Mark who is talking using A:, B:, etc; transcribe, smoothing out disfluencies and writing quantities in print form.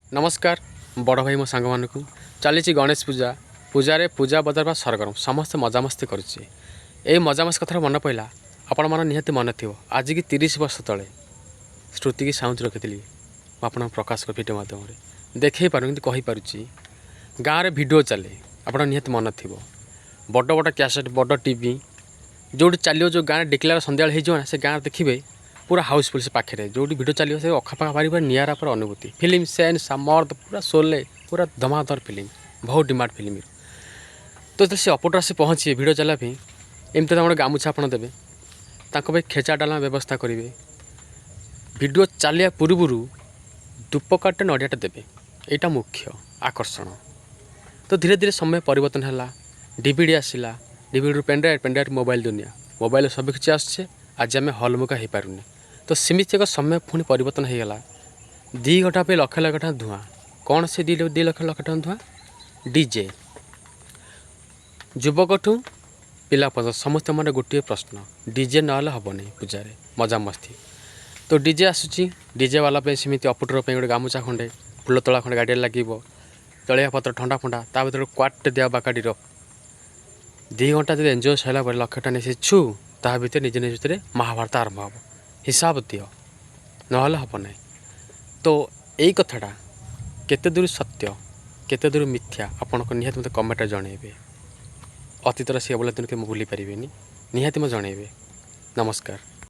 A: ନମସ୍କାର ବଡ଼ ଭାଇ, ମୋ ସାଙ୍ଗମାନଙ୍କୁ। ଚାଲିଛି ଗଣେଶ ପୂଜା। ପୂଜାରେ ପୂଜା ବଜାର ବା ସରଗରମ, ସମସ୍ତେ ମଜାମସ୍ତି କରୁଛି। ଏଇ ମଜାମସ୍ତି କଥାରୁ ମନେ ପଡ଼ିଲା, ଆପଣମାନ ନିହାତି ମନେ ଥିବ, ଆଜିକି 30 ବର୍ଷ ତଳେ ସ୍ମୃତିକି ସାଉଁଟି ରଖିଥିଲି ମୁଁ ଆପଣଙ୍କୁ ପ୍ରକାଶ କରି ଭିଡ଼ିଓ ମାଧ୍ୟମରେ ଦେଖେଇ ପାରୁନି, କିନ୍ତୁ କହିପାରୁଛି। ଗାଁରେ ଭିଡ଼ିଓ ଚାଲେ, ଆପଣ ନିହାତି ମନେ ଥିବ। ବଡ଼ ବଡ଼ କ୍ୟାସେଟ୍, ବଡ଼ ଟିଭି ଯେଉଁଠି ଚାଲିବ, ଯେଉଁ ଗାଁରେ ଡିକ୍ଲେୟାର ସନ୍ଧ୍ୟାବେଳେ ହେଇଯିବ ନା, ସେ ଗାଁରେ ଦେଖିବେ ପୁରା ହାଉସଫୁଲ୍। ସେ ପାଖରେ ଯେଉଁଠି ଭିଡ଼ିଓ ଚାଲିବ, ସେ ଅଖାପାଖା ଭାରି ପୁରା ନିଆରା ପୁରା ଅନୁଭୂତି। ଫିଲ୍ମ ସେନ୍ ମର୍ଦ ପୁରା ସୋଲେ, ପୁରା ଧମାଧର ଫିଲ୍ମ, ବହୁତ ଡିମାଣ୍ଡ ଫିଲ୍ମର। ତ ଯେତେବେଳେ ସେ ଅପରେଟର ଆସି ପହଞ୍ଚିବେ ଭିଡ଼ିଓ ଚାଲିବା ପାଇଁ, ଏମିତି ତାଙ୍କ ଗୋଟେ ଗାମୁଛା ଆପଣ ଦେବେ, ତାଙ୍କ ପାଇଁ ଖେଚା ଡାଲମା ବ୍ୟବସ୍ଥା କରିବେ। ଭିଡ଼ିଓ ଚାଲିବା ପୂର୍ବରୁ ଧୂପକାଠିଟେ, ନଡ଼ିଆଟା ଦେବେ, ଏଇଟା ମୁଖ୍ୟ ଆକର୍ଷଣ। ତ ଧୀରେ ଧୀରେ ସମୟ ପରିବର୍ତ୍ତନ ହେଲା, ଡିଭିଡ଼ି ଆସିଲା, ଡିଭିଡ଼ିରୁ pain drive, pain drive mobile ଦୁନିଆ। ମୋବାଇଲରେ ସବୁକିଛି ଆସୁଛି, ଆଜି ଆମେ ହଲମୁଖା ହେଇପାରୁନି। ତ ସେମିତି ଏକ ସମୟ ପୁଣି ପରିବର୍ତ୍ତନ ହେଇଗଲା। 2 ଘଣ୍ଟା ପାଇଁ ଲକ୍ଷ ଲକ୍ଷ ଟଙ୍କା ଧୂଆଁ। କ'ଣ ସେ 2 ଲକ୍ଷ ଲକ୍ଷ ଟଙ୍କା ଧୂଆଁ? ଡିଜେ। ଯୁବକଠୁ ପିଲା ପର୍ଯ୍ୟନ୍ତ ସମସ୍ତେ ମନରେ ଗୋଟିଏ ପ୍ରଶ୍ନ, ଡିଜେ ନହେଲେ ହେବନି ପୂଜାରେ ମଜାମସ୍ତି। ତ ଡିଜେ ଆସୁଛି। ଡିଜେ ବାଲା ପାଇଁ ସେମିତି ଅପରେଟର ପାଇଁ ଗୋଟେ ଗାମୁଛା ଖଣ୍ଡେ, ଫୁଲ ତୋଳା ଖଣ୍ଡେ ଗାଡ଼ିରେ ଲାଗିବ, ଜଳିଆ ପତ୍ର, ଥଣ୍ଡା ଫଣ୍ଡା, ତା ଭିତରେ କ୍ୱାର୍ଟଟେ ଦିଆ ବାକାଡ଼ିର। 2 ଘଣ୍ଟା ଯଦି ଏନ୍ଜୟ ସରିଲା ପରେ ଲକ୍ଷ ଟଙ୍କା ନେଇ ସେ ଛୁ, ତା ଭିତରେ ନିଜ ନିଜ ଭିତରେ ମହାଭାରତ ଆରମ୍ଭ ହେବ। ହିସାବ ଦିଅ, ନହେଲେ ହେବ ନାହିଁ। ତ ଏଇ କଥାଟା କେତେ ଦୂର ସତ୍ୟ, କେତେ ଦୂର ମିଥ୍ୟା, ଆପଣଙ୍କ ନିହାତି ମୋତେ କମେଣ୍ଟରେ ଜଣାଇବେ। ଅତୀତର ସେ ଅବଲା ଦିନକୁ ମୁଁ ଭୁଲି ପାରିବିନି, ନିହାତି ମୋତେ ଜଣାଇବେ। ନମସ୍କାର।